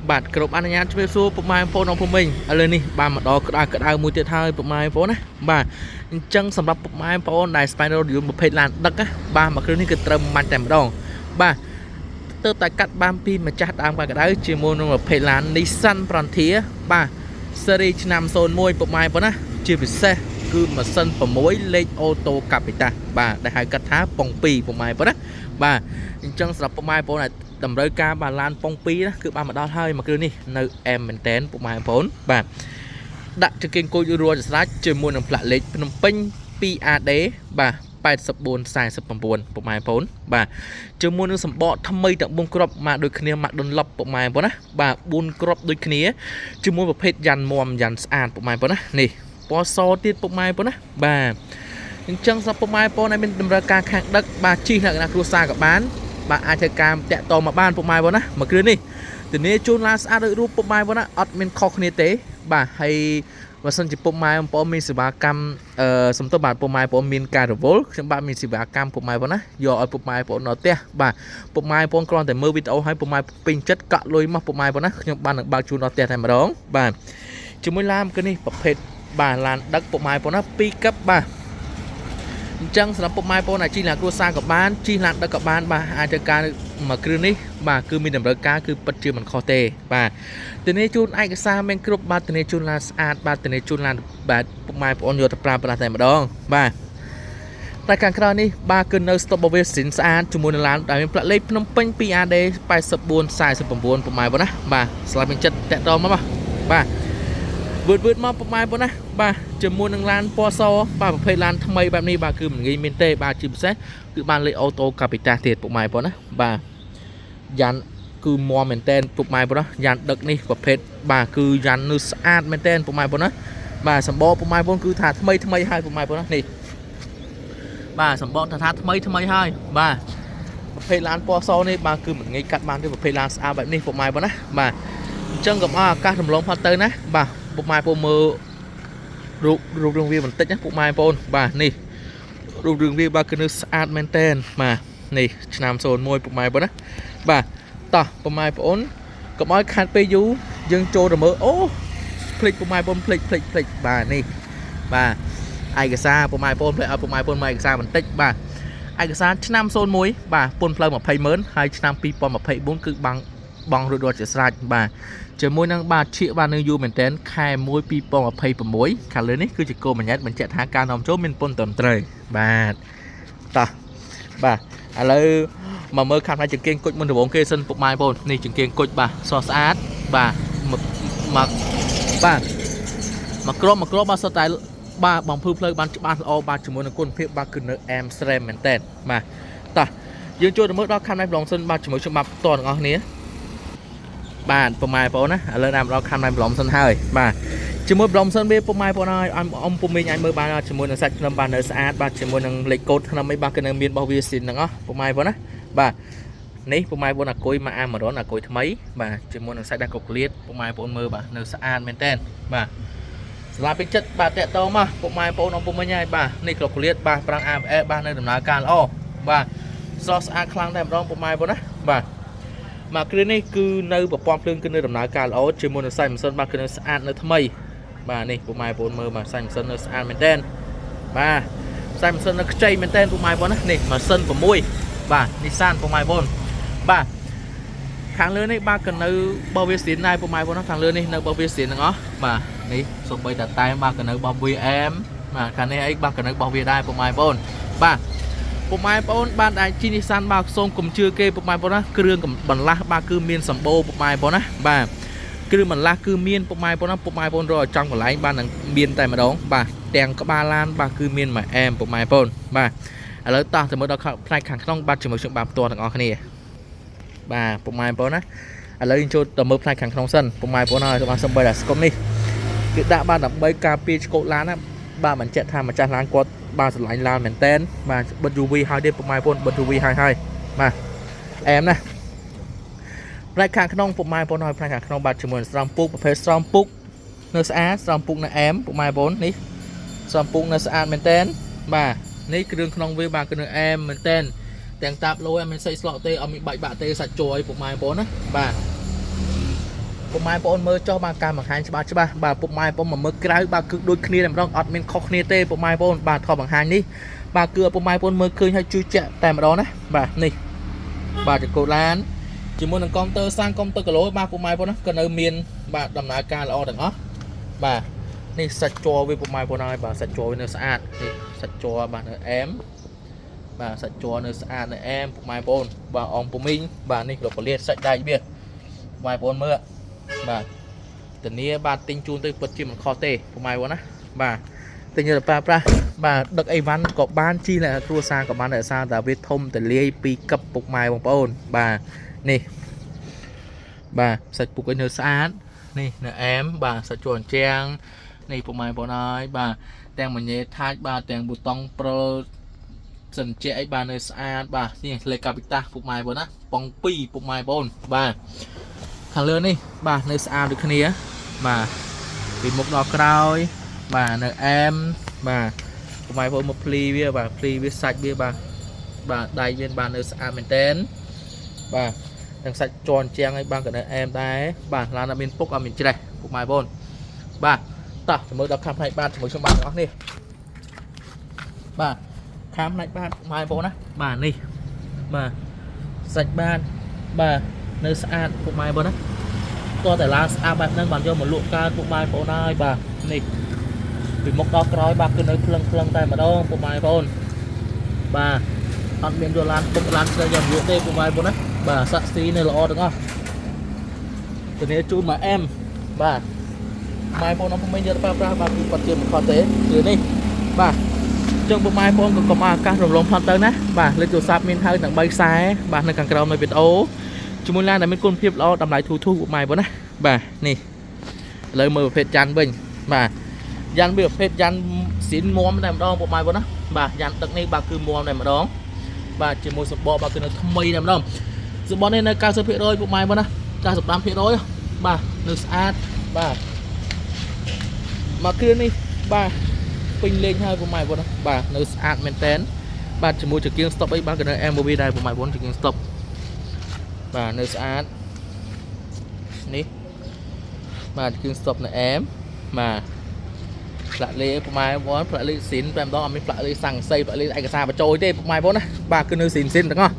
បាទគ្រប់អនុញ្ញាតជំរាបសួរពុកម៉ែបងប្អូនអរភូមិញឥឡូវនេះបានមកដល់ក្តៅក្តៅមួយទៀតហើយពុកម៉ែបងប្អូនណាបាទអញ្ចឹងសម្រាប់ពុកម៉ែបងប្អូនដែលស្វែងរករថយន្តប្រភេទឡានដឹកណាបាទមួយគ្រឿងនេះគឺត្រូវម៉ាច់តែម្ដងបាទទៅតែកាត់បានពីម្ចាស់ដើមក្តៅក្តៅជាមួយនឹងប្រភេទឡាន Nissan Frontier បាទស៊េរីឆ្នាំ01ពុកម៉ែបងប្អូនណាជាពិសេសគឺម៉ាស៊ីន6លេខអូតូកាពីតាបាទដែលហៅកាត់ថាប៉ុង2ពុកម៉ែបងប្អូនណាបាទអញ្ចឹងសម្រាប់ពុកម៉ែបងប្អូនដែលតម្រូវការបានឡានប៉ុង2ណាគឺបានមកដល់ហើយមួយគ្រឿងនេះនៅអែមមែនតែនពុកម៉ែបងប្អូនបាទដាក់ចង្គៀងគោចរួចស្រេចជាមួយនឹងផ្លាកលេខភ្នំពេញ 2AD បាទ8449ពុកម៉ែបងប្អូនបាទជាមួយនឹងសម្បកថ្មីទាំង4គ្រាប់មកដូចគ្នាមកដុនឡប់ពុកម៉ែបងប្អូនណាបាទ4គ្រាប់ដូចគ្នាជាមួយប្រភេទយ៉ាន់មមយ៉ាន់ស្អាតពុកម៉ែបងប្អូនណានេះពណ៌សទៀតពុកម៉ែបងប្អូនណាបាទអញ្ចឹងសម្រាប់ពុកម៉ែបងប្អូនដែលមានតម្រូវការខាងដឹកបាទជិះលក្ខណៈគ្រួសារក៏បានបាទអាចធ្វើការតាក់ទងមកបានពុកម៉ែបងប្អូនណាមួយគ្រឿងនេះធានាជូនឡានស្អាតដូចរូបពុកម៉ែបងប្អូនណាអត់មានខុសគ្នាទេបាទហើយបើសិនជាពុកម៉ែបងប្អូនមានសេវាកម្មអឺសំទោសបាទពុកម៉ែបងប្អូនមានការរវល់ខ្ញុំបាទមានសេវាកម្មពុកម៉ែបងប្អូនណាយកឲ្យពុកម៉ែបងប្អូនដល់ផ្ទះបាទពុកម៉ែបងប្អូនគ្រាន់តែមើលវីដេអូឲ្យពុកម៉ែពេញចិត្តកក់លុយមកពុកម៉ែបងប្អូនណាខ្ញុំបាននឹងបើកជូនដល់ផ្ទះតែម្ដងបាទជាមួយឡានគឺនេះប្រភេទបាទឡានដឹកពុកម៉ែបងប្អូនណាពីរកឹបបាទអញ្ចឹងសម្រាប់ពុកម៉ែបងប្អូនអាចជិះឡានគ្រួសារក៏បានជិះឡានដឹកក៏បានបាទអាចធ្វើការមួយគ្រឿងនេះបាទគឺមានតម្រូវការគឺពិតជាមិនខុសទេបាទធានាជូនឯកសារមានគ្រប់បាទធានាជូនឡានស្អាតបាទធានាជូនឡានបាទពុកម៉ែបងប្អូនយកទៅប្រើប្រាស់តែម្ដងបាទតែខាងក្រៅនេះបាទគឺនៅស្តុបបវេស៊ីនស្អាតជាមួយនឹងឡានដែលមានផ្លាកលេខភ្នំពេញ 2AD 8449ពុកម៉ែបងប្អូនណាបាទស្លាប់មានចិត្តតាក់តងមកបាទវឺតវឺតមកពុកម៉ែបងប្អូនណាបាទជាមួយនឹងឡានពណ៌សបាទប្រភេទឡានថ្មីបែបនេះបាទគឺមិនងាយមានទេបាទជាពិសេសគឺបានលេខអូតូកាពីតាទៀតពុកម៉ែបងប្អូនណាបាទយ៉ាន់គឺមមែនតែនពុកម៉ែបងប្អូនណាយ៉ាន់ដឹកនេះប្រភេទបាទគឺយ៉ាន់នៅស្អាតមែនតែនពុកម៉ែបងប្អូនណាបាទសម្បកពុកម៉ែបងប្អូនគឺថាថ្មីថ្មីហើយពុកម៉ែបងប្អូនណានេះបាទសម្បកថាថ្មីថ្មីហើយបាទប្រភេទឡានពណ៌សនេះបាទគឺមិនងាយកាត់បានទេប្រភេទឡានស្អាតបែបនេះពុកម៉ែបងប្អូនណាបាទអញ្ចឹងកុំឲ្យឱកាសរំលងផុតទៅណាបាទពុកម៉ែបងប្អូនមើលរូបរូបរាងវាបន្តិចណាពុកម៉ែបងប្អូនបាទនេះរូបរាងវាបាទគឺនៅស្អាតមែនតែនបាទនេះឆ្នាំ01ពុកម៉ែបងប្អូនណាបាទតោះពុកម៉ែបងប្អូនកុំឲ្យខាត់ពេលយូរយើងចូលទៅមើលអូភ្លេចពុកម៉ែបងប្អូនភ្លេចភ្លេចភ្លេចបាទនេះបាទឯកសារពុកម៉ែបងប្អូនភ្លេចឲ្យពុកម៉ែបងប្អូនមើលឯកសារបន្តិចបាទឯកសារឆ្នាំ01បាទពន្ធផ្លូវ20ម៉ឺនហើយឆ្នាំ2024គឺបាំងបងរួចរាល់ជាស្រេចបាទជាមួយនឹងបាទឈៀកបាទនៅយូរមែនទែនខែ1 2026ខាងលើនេះគឺជាគោលបញ្ញត្តិបញ្ជាក់ថាការនាំចូលមានពន្ធត្រឹមត្រូវបាទតោះបាទឥឡូវមកមើលខាងផ្នែកចង្គៀងគុជមុនដំបូងគេសិនពុកម៉ែបងប្អូននេះចង្គៀងគុជបាទសស្អាតបាទមកបាទមកក្រុមមកក្រុមបាទសុទ្ធតែបាទបំភ្លឺផ្លូវបានច្បាស់ល្អបាទជាមួយនឹងគុណភាពបាទគឺនៅអែមស្រែមមែនតើបាទតោះយើងចូលទៅមើលដល់ខាងផ្នែកម្លងសិនបាទជាមួយច្បាប់តទាំងអស់គ្នាបាទពុកម៉ែបងប្អូនណាឥឡូវតាមដល់ខាងផ្នែកម្លងសិនហើយបាទជាមួយម្លងសិនវាពុកម៉ែបងប្អូនហើយអំពុំមីងអាចមើលបានជាមួយនឹងសាច់ភ្នំបាទនៅស្អាតបាទជាមួយនឹងលេខកូដភ្នំអីបាទគឺនៅមានរបស់វាស៊ីនទាំងអស់ពុកម៉ែបងប្អូនណាបាទនេះពុកម៉ែបងប្អូនអាគុយមកអាមរនអាគុយថ្មីបាទជាមួយនឹងសាច់ដាស់កុកលៀតពុកម៉ែបងប្អូនមើលបាទនៅស្អាតមែនតើបាទស្លាប់ពេកចិត្តបាទតាក់តងមកពុកម៉ែបងប្អូនអំពុំមិញហើយបាទនេះក្លុកលៀតបាទប្រាំង AFS បាទនៅដំណើរការល្អបាទស្រស់ស្អាតខ្លាំងតែម្ដងពុកម៉ែបងប្អូនណាបាទមកគ្រឿងនេះគឺនៅប្រព័ន្ធភ្លើងគឺនៅដំណើរការល្អជាមួយនឹងសាច់ម៉ាស៊ីនបាទគឺនៅស្អាតនៅថ្មីបាទនេះពុកម៉ែបងប្អូនមើលបាទសាច់ម៉ាស៊ីននៅស្អាតមែនទែនបាទសាច់ម៉ាស៊ីននៅខ្ចីមែនទែនពុកម៉ែបងប្អូនណានេះម៉ាស៊ីន6បាទ Nissan ពុកម៉ែបងប្អូនបាទខាងលើនេះបាទក៏នៅបោះវាស្ទៀនដែរពុកម៉ែបងប្អូនណាខាងលើនេះនៅបោះវាស្ទៀនទាំងអស់បាទនេះសូម្បីតែតែបាទក៏នៅបោះ VM បាទខាងនេះអីបាទក៏នៅបោះវាដែរពុកម៉ែបងប្អូនបាទពុកម៉ែបងប្អូនបានដែលជី Nissan បាទសូមកុំជឿគេពុកម៉ែបងប្អូនណាគ្រឿងបន្លាស់បាទគឺមានសម្បូរពុកម៉ែបងប្អូនណាបាទគ្រឿងបន្លាស់គឺមានពុកម៉ែបងប្អូនណាពុកម៉ែបងប្អូនរកឲ្យចំកន្លែងបាទនឹងមានតែម្ដងបាទទាំងក្បាលឡានបាទគឺមានមួយអែមពុកម៉ែបងប្អូនបាទឥឡូវតោះទៅមើលដល់ផ្នែកខាងក្នុងបាទជាមួយខ្ញុំបាទផ្ទាល់ទាំងអស់គ្នាបាទពុកម៉ែបងប្អូនណាឥឡូវយើងចូលទៅមើលផ្នែកខាងក្នុងសិនពុកម៉ែបងប្អូនហើយបាទសំបីតែស្គមនេះគឺដាក់បានដើម្បីការពារឆ្កូតឡានណាបាទបញ្ជាក់ថាម្ចាស់ឡានគាត់បាទស្រឡាញ់ឡានមែនតែនបាទបិទ UV ហើយទេពុកម៉ែបងប្អូនបិទ UV ហើយហើយបាទអែមណាផ្នែកខាងក្នុងពុកម៉ែបងប្អូនហើយផ្នែកខាងក្នុងបាទជាមួយស្រោមពុកប្រភេទស្រោមពុកនៅស្អាតស្រោមពុកនៅអែមពុកម៉ែបងប្អូននេះស្រោមពុកនៅស្អាតមែនតែនបាទនេះគ្រឿងក្នុងវាបាទគឺនៅអែមមែនតែនទាំងតាបលយអត់មានសាច់ស្លក់ទេអត់មានបាច់បាក់ទេសាច់ជ័រអីពុកម៉ែបងប្អូនណាបាទ ពុកម៉ែបងប្អូនមើលចុះបាទការបង្ហាញច្បាស់ច្បាស់បាទពុកម៉ែបងប្អូនមកមើលក្រៅបាទគឺដូចគ្នាតែម្ដងអត់មានខុសគ្នាទេពុកម៉ែបងប្អូនបាទថតបង្ហាញនេះបាទគឺឲ្យពុកម៉ែបងប្អូនមើលឃើញហើយជឿជាក់តែម្ដងណាបាទនេះបាទចង្កូតឡានជាមួយនឹងកុំព្យូទ័រសាំងកុំព្យូទ័រគីឡូបាទពុកម៉ែបងប្អូនណាក៏នៅមានបាទដំណើរការល្អទាំងអស់បាទនេះសាច់ជ័រវាពុកម៉ែបងប្អូនហើយបាទសាច់ជ័រវានៅស្អាតនេះសាច់ជ័របាទនៅអែមបាទសាច់ជ័រនៅស្អាតនៅអែមពុកម៉ែបងប្អូនបាទអងពូមីងបាទនេះលោកពលាតសាច់ដែកវាពុកម៉ែបងប្អូនមើលបាទ ធានាបាទទិញជូនទៅពិតជាមិនខុសទេពុកម៉ែបងណាបាទទិញយកទៅប្រើប្រាស់បាទដឹកអីវ៉ាន់ក៏បានជីលគ្រួសារក៏បានដោយសារតែវាធំទលាយពីកឹបពុកម៉ែបងប្អូនបាទនេះបាទសាច់ពុកឲ្យនៅស្អាតនេះនៅអែមបាទសាច់ជ័រអញ្ចាំងនេះពុកម៉ែបងប្អូនហើយបាទទាំងមញេថាច់បាទទាំងប៊ូតុងព្រិលសិនជាអីបាទនៅស្អាតបាទនេះលេខកាពីតាពុកម៉ែបងប្អូនណាប៉ុង2ពុកម៉ែបងប្អូនបាទខាងលើនេះបាទនៅស្អាតដូចគ្នាបាទពីមុខដល់ក្រោយបាទនៅអែមបាទពុកម៉ែបងប្អូនមកភ្លីវាបាទភ្លីវាសាច់វាបាទបាទដៃវាបាទនៅស្អាតមែនតែនបាទទាំងសាច់ជន់ជាងឲ្យបាទក៏នៅអែមដែរបាទឡានអត់មានពុកអត់មានច្រេះពុកម៉ែបងប្អូនបាទតោះមើលដល់ខាងផ្នែកបាទជាមួយខ្ញុំបាទទាំងអស់នេះបាទខាងផ្នែកបាទពុកម៉ែបងប្អូនណាបាទនេះបាទសាច់បាទបាទនៅស្អាតពុកម៉ែបងប្អូនណា តោះតែឡានស្អាតបែបហ្នឹងបានយកមកលក់កើតពុកម៉ែបងប្អូនហើយបាទនេះពីមុខដល់ក្រោយបាទគឺនៅភ្លឹងភ្លឹងតែម្ដងពុកម៉ែបងប្អូនបាទអត់មានយកឡានពុកឡានស្រីយកមកលក់ទេពុកម៉ែបងប្អូនណាបាទសាក់ស៊ីនៅល្អទាំងអស់ធានាជូនមកអែមបាទម៉ែបងប្អូនអត់មិនយកទៅប្រើប្រាស់បាទគឺគាត់ជាមិនខុសទេគឺនេះបាទចឹងពុកម៉ែបងប្អូនក៏កុំឲ្យឱកាសរំលងផុតទៅណាបាទលេខទូរស័ព្ទមានហើយទាំង3ខ្សែបាទនៅខាងក្រោមនៃវីដេអូជាមួយឡានដែលមានគុណភាពល្អតម្លៃធូរធូរពុកម៉ែបងប្អូនណាបាទនេះឥឡូវមើលប្រភេទយ៉ាន់វិញបាទយ៉ាន់វាប្រភេទយ៉ាន់ស៊ីនមុំតែម្ដងពុកម៉ែបងប្អូនណាបាទយ៉ាន់ទឹកនេះបាទគឺមុំតែម្ដងបាទជាមួយសម្បកបាទគឺនៅថ្មីតែម្ដងសម្បកនេះនៅ90%ពុកម៉ែបងប្អូនណា95%បាទនៅស្អាតបាទមកគ្រឿងនេះបាទពេញលេងហើយពុកម៉ែបងប្អូនណាបាទនៅស្អាតមែនតែនបាទជាមួយចង្គៀង stop អីបាទក៏នៅ MOV ដែរពុកម៉ែបងប្អូនចង្គៀង stop បាទនៅស្អាតនេះបាទគ្រឿង stop នៅអែមបាទផ្លាកលេខពុកម៉ែបងប្អូនផ្លាកលេខស៊ីនតែម្ដងអត់មានផ្លាកលេខស័ង្កសីផ្លាកលេខឯកសារបញ្ចូលទេពុកម៉ែបងប្អូនណាបាទគឺនៅស៊ីនស៊ីនទាំងអស់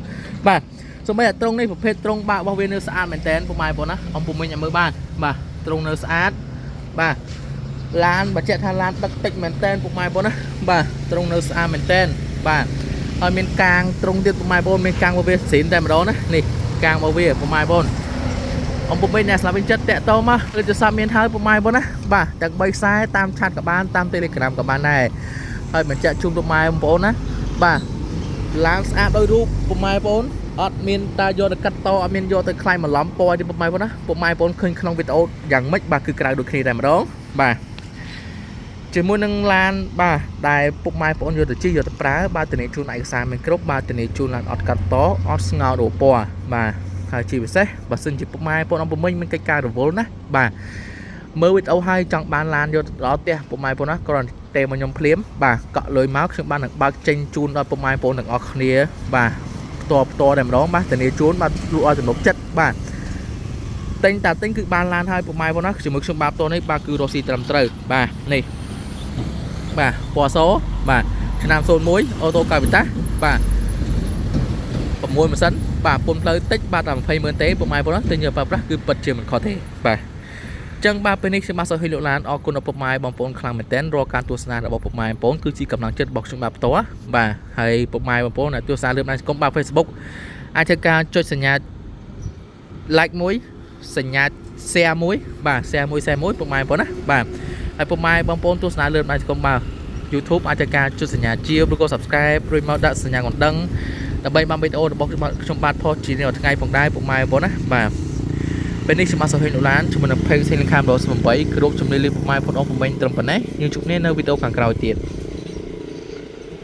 បាទសូម្បីតែត្រង់នេះប្រភេទត្រង់បាក់របស់វានៅស្អាតមែនតែនពុកម៉ែបងប្អូនណាអំពុំមិញឲ្យមើលបានបាទត្រង់នៅស្អាតបាទឡានបញ្ជាក់ថាឡានដឹកតិចមែនតែនពុកម៉ែបងប្អូនណាបាទត្រង់នៅស្អាតមែនតែនបាទហើយមានកាងត្រង់ទៀតពុកម៉ែបងប្អូនមានកាងរបស់វាស៊ីនតែម្ដងណានេះកាងរបស់វាពុកម៉ែបងប្អូន អំពុំវិញអ្នកស្លាប់វិញចិត្តតាក់តមកឬទូរស័ព្ទមានហើយពុកម៉ែបងណាបាទទាំង3ខ្សែតាម chat ក៏បានតាម Telegram ក៏បានដែរហើយបញ្ជាក់ជូនពុកម៉ែបងប្អូនណាបាទឡានស្អាតដោយរូបពុកម៉ែបងប្អូនអត់មានតាយកទៅកាត់តអត់មានយកទៅខ្លាយបន្លំពណ៌ទេពុកម៉ែបងប្អូនណាពុកម៉ែបងប្អូនឃើញក្នុងវីដេអូយ៉ាងម៉េចបាទគឺក្រៅដូចគ្នាតែម្ដងបាទជាមួយនឹងឡានបាទដែលពុកម៉ែបងប្អូនយកទៅជិះយកទៅប្រើបាទធានាជូនឯកសារមានគ្រប់បាទធានាជូនឡានអត់កាត់តអត់ស្ងោរពណ៌បាទហើយជាពិសេសបើសិនជាពុកម៉ែបងប្អូនអំពមិញមានកិច្ចការរវល់ណាបាទមើលវីដេអូហើយចង់បានឡានយកទៅដល់ផ្ទះពុកម៉ែបងប្អូនណាគ្រាន់តែមកខ្ញុំភ្លាមបាទកក់លុយមកខ្ញុំបាននឹងបើកចេញជូនដល់ពុកម៉ែបងប្អូនទាំងអស់គ្នាបាទផ្ទាល់ផ្ទាល់តែម្ដងបាទធានាជូនបាទលក់ឲ្យទំនុកចិត្តបាទទិញតាទិញគឺបានឡានហើយពុកម៉ែបងប្អូនណាជាមួយខ្ញុំបាទផ្ទាល់នេះបាទគឺរកស៊ីត្រឹមត្រូវបាទនេះបាទពណ៌សបាទឆ្នាំ01អូតូកាវីតាបាទ6ម៉ាស៊ីនបាទពុនផ្លូវតិចបាទតែ20ម៉ឺនទេពុកម៉ែបងប្អូនទិញយកប្រើប្រាស់គឺពិតជាមិនខុសទេបាទចឹងបាទពេលនេះខ្ញុំបាទសូមឲ្យលោកឡានអរគុណដល់ពុកម៉ែបងប្អូនខ្លាំងមែនទែនរាល់ការទស្សនារបស់ពុកម៉ែបងប្អូនគឺជាកម្លាំងចិត្តរបស់ខ្ញុំបាទផ្ទាល់បាទហើយពុកម៉ែបងប្អូនដែលទស្សនាលើបណ្ដាញសង្គមបាទ Facebook អាចធ្វើការចុចសញ្ញា like មួយសញ្ញា share មួយបាទ share មួយ share មួយពុកម៉ែបងប្អូនណាបាទហើយពុកម៉ែបងប្អូនទស្សនាលើបណ្ដាញសង្គមបាទ YouTube អាចធ្វើការចុចសញ្ញាជាឬក៏ Subscribe រួចមកដាក់សញ្ញាកណ្ដឹងដើម្បីបានវីដេអូរបស់ខ្ញុំបាទផុសជារាល់ថ្ងៃផងដែរពុកម៉ែបងប្អូនណាបាទពេលនេះខ្ញុំបាទសុហេងដូឡានជាមួយនឹង Page សេលខា108គ្រប់ជំនឿលីពុកម៉ែបងប្អូនអស់ពុំត្រឹមប៉ុណ្ណេះយើងជួបគ្នានៅវីដេអូខាងក្រោយទៀត។